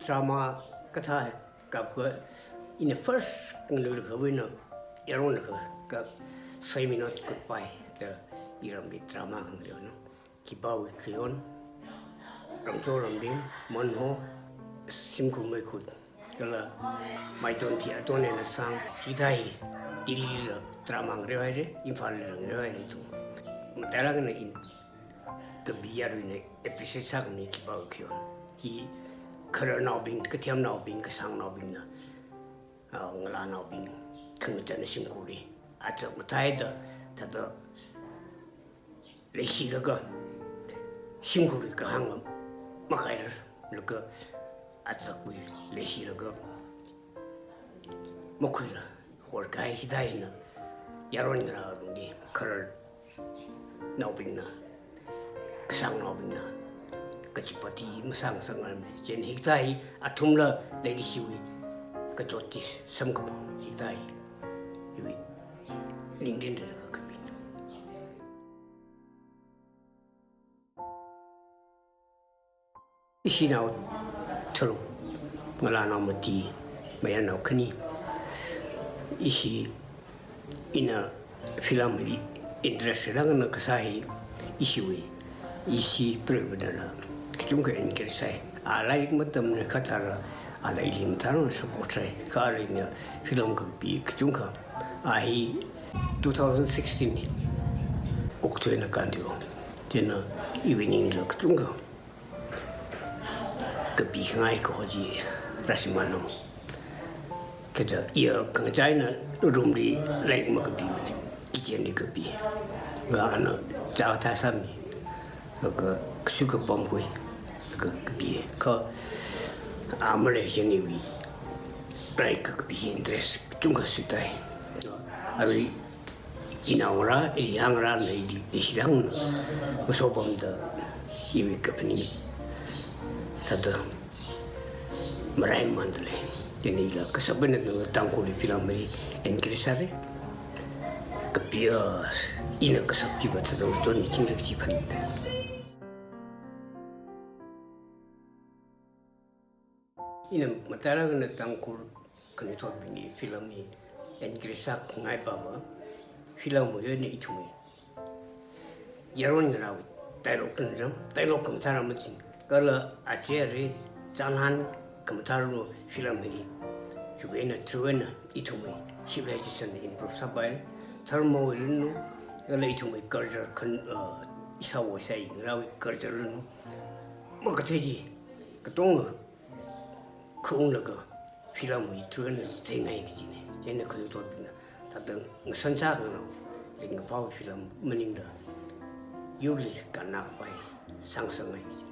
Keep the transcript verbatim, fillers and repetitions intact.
Drama kathā kapkha ina first nganuilakha wui eina yaronlakha ka Say Me Not Goodbye da iramli drama khangareo na. Khipāwui khayon, Ramcho Ramrin, Monho, Shimkhur Meikhut, kala Maitonphi Aton eina sāng, hithā hi Delhi la drama ngareohaira, Imphal la ngareohaira ithum. Matailāk eina in kapi yaruina appreciate sākhami khipāwui khayon. Hi khararnaobing, kathemnaobing, kasāngnaobingna, ah, ngalānaobing khangachān shimkhurli achak mathāda, thāda leishilaga, shimkhurwui kahāng makhairarlaga, achakwui leishilaga, makhuila horkahai hithā hina yaron ngarā lungli khararnaobingna, kasāngnaobingna kachipati masāngasakngaimana. Chieina hithā hi athumla leikashiwui kachot chi samkaphang hithā hi iwui ningrin rālaga kapina. Ishi nao tharuk, ngalānao mati, mayarnao khani. Ishi ina film li interest rāngna kasā hi ishiwui, ishi preivana kachungkha encourage sāi. A lairik matamna khathāra, ala ili mathāran support sāi. Kha ala ina film kapi kachungkha. A hi two thousand sixteen li Oktober na kandio. Chieina iwui ningli kachungkha kapi khangai kaho chi rāshimānlu. Kaja iya khangachā eina room li lairik makapimana, kitchen li kapi. Kha ana chā thā sāmi, kha kasui kapam khui, kha kapi. Kha a malei chieina iwui lairik kakapi hi interest kachungkha suitai. Arui inao ngarā, ili hāng ngarā na ili, ili hāng ngasopamda iwui kaphaning thāda maraimānda lei. Chieina ila kasāpana Tangkhulwui film li encourage sāra. Kapiya ina kasāp chiva thāda ngachonmi chingri kaji phaningda. Ina matailāk eina Tangkhul khanuithotbingli film hi encourage sākhangai pava, film hi eina ithumwui yaron ngarāwui dialogue tun jam, dialogue khamathā rāmachin, kala ache are chānhan khamathālu film hili. Chiwui eina through eina ithumwui civilization improve sāpai, dharmawui lanu, kala ithumwui culture khan, uh, ishāwo ishāyi ngarāwui culture lanu, makathei chi katonga khaunglaga film wui through eina chitheingai kajina. Chieina khanuithotbingna thāda ngasan sākhangarao, ringkaphā film maningla youth li kannā kapai sāngasakngai kaji.